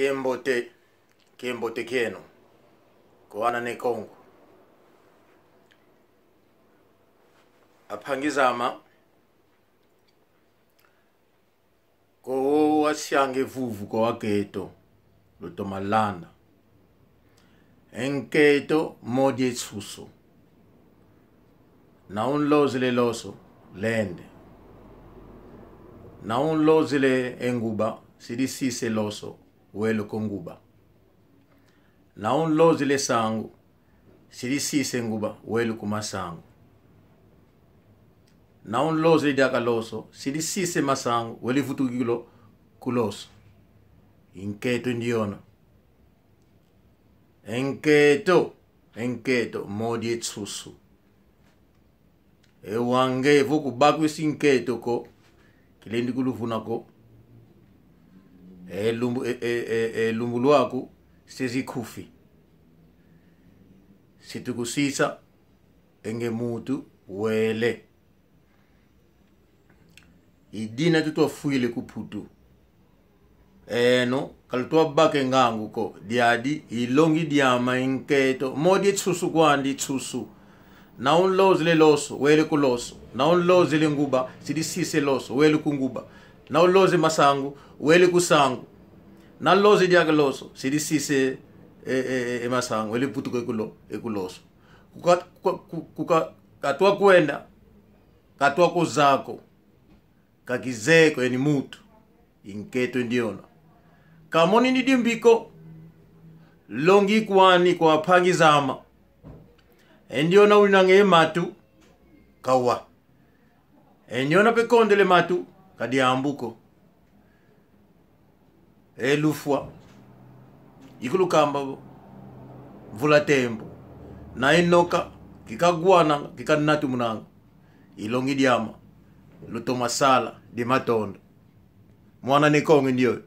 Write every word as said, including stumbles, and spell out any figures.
Kiambote, kiambote kieno kwa ana Ne Kongo. Ampangi zame, ko wasianga e vuvu kwa akento, lutoma landa. E nkento modi e nsusu. Na unlozele loso, lende. Na unlozele e nguba, sidi sisa e loso, wele ku nguba. Na unlozele sangu, sidi sisa e nguba, wele ku masangu. Na unlozele diaka loso, sidi sisa e masangu, wele vutuka ku lo-, ku loso. I nkento ndiona. E nkento, e nkento modi e nsusu. E wau nge vo kubakwisi nkento ko, kilendi kuluvuna ko. E lumbu, e, e, e, e lumbu lwaku, sezi kufi. Si tukusisa, e nge muntu, wele. I dina tutwa fwile ku Mputu. Eno, ka lutwa baka e ngangu ko, diadi, i longi diame i nkento, modi e nsusu kwandi nsusu. Na unlozele loso, wele ku loso. Na unlozele nguba, sidi sisa e loso, wele ku nguba. Na unloze masangu, wele ku sangu. Na unloze diaka loso, sidi sisa e, e, e, e masangu, wele vutuka ku lo-, e ku loso. Kuka, kuka, ku-, kuka, katwa kwenda, katwa kuzaya ko. Ka kizeye ko eni muntu, i nkento ndiona. Kamoni ni dimbiko, longi kwani kwa ampangi zame. E ndiona unanga e matu, kawa. E ndiona pe kondele matu, ka diambu ko. E lufwa, ikulukamba vo, mvula tembo. Na inoka, kika gwananga, kika natumunanga. I longi diame, lutoma sala, di matondo. Mwana Ne Kongo ndioyo.